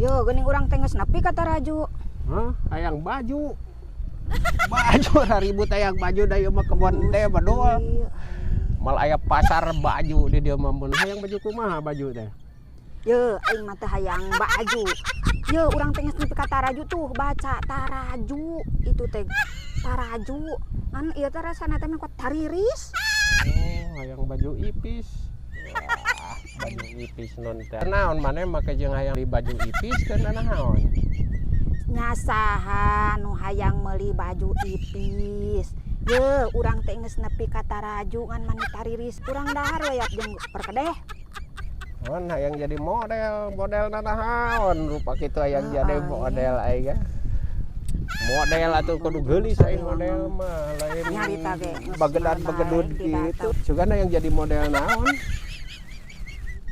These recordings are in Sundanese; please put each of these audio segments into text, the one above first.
Yo, geuning urang teh geus nepi ka Taraju. Hah, hayang baju. Baju ribut hayang baju da ieu mah kebon teh badol. Iya. Mal aya pasar baju di dieu mah mun hayang baju kumaha baju teh? Ye, aing mah teh hayang baju. Ye, urang teh geus nepi ka Taraju tuh, baca Taraju itu teh. Taraju. Ngan ieu teh rasana teh mah tariris. Oh, hayang baju ipis. Wah, baju ipis non teh. Naon maneh make jeung hayang di baju ipis kan naon? Nya saha nu hayang meuli baju ipis? Ye, urang teh geus nepi ka Taraju ngan mani tariris. Urang dahar we jeung perkedeh. On hayang jadi model, model naon rupa kitu hayang jadi model aing ga. Model atuh kudu geulis aing model mah lain Nyarita ge geus bagedan bagedud balik di gitu. Batam. Sugan hayang jadi model naon?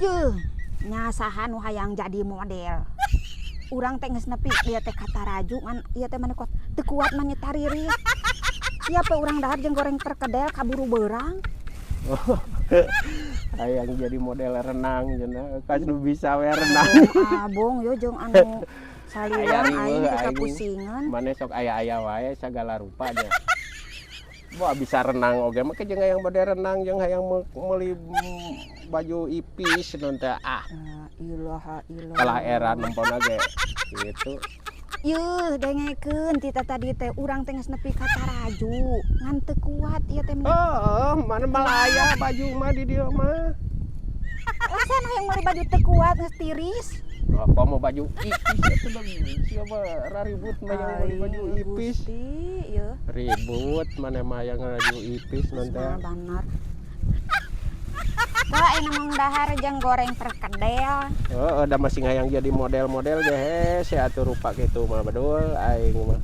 Yeuh, nya saha nu hayang jadi model? Urang teh geus nepi ieu teh ka Taraju ngan ieu teh mani kuat teu kuat mani tariris. Ieu pe urang dahar jeung goreng perkedel kaburu beurang. Hayang jadi model renang cenah, kas nu bisa we renang. Abong yo jeung anu Aya saliwang aing riweuh teh aing. Kapusingan. Maneh sok aya-aya wae sagala rupa nya. Wah, bisa renang oge make jeung hayang model renang jeung hayang meuli baju ipis non teh ah. La ilaha illallah. Kalah era nempona ge gitu. Yeuh, dengekeun ti tadi teh urang teh geus nepi ka Taraju ngan teu kuat ieu teh. Oh, mana malah aya baju mah di dieu mah. Rasana hayang meuli baju teu kuat geus tiris. Apa mau baju ipis atuh da siapa raribut mah yang meuli baju ipis. Gusti, yeuh. Ribut maneh mah yang baju ipis non teh. Nah, bener. Kalau ayeuna mah dahar jeung goreng perkedel. Heeh, da masih hayang jadi model-model ge hese atuh rupa kitu mah bedul aing mah.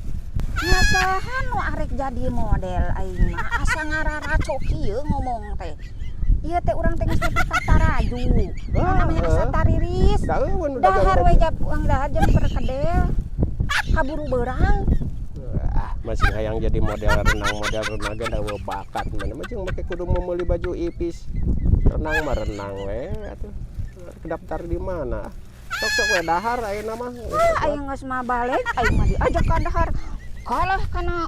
Nya saha nu arek jadi model aing mah asa ngararacok kieu ngomong teh. Ieu teh urang teh geus nepi ka Taraju. Mana mah asa tariris. Da euweuh nu dagang Dahar we baju. Jap urang dahar jeung perkedel. Kaburu beurang. Ah, masih hayang jadi model renang ge da euweuh bakat maneh mah jeung make kudu meuli baju ipis. Renang mah renang we atuh. Daftar di mana? Sok sok we dahar ayeuna mah. Ah, aing geus mah balik, aing mah diajak ka dahar. Kalah kana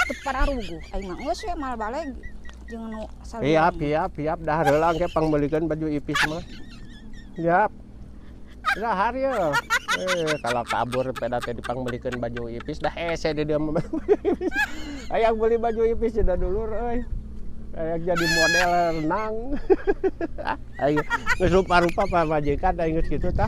teu pararuguh. Aing mah geus we moal balik jeung nu Siap, siap, siap dahar heula engke pangmeulikeun baju ipis mah. Siap. Dahar ye. Eh, kalau kabur peda teh dipangmeulikeun baju ipis dah hese di dieu mah. Hayang beli baju ipis sudah dulur euy. Hayang jadi model renang. Aing geus rupa-rupa pamajikan aing geus kitu tah.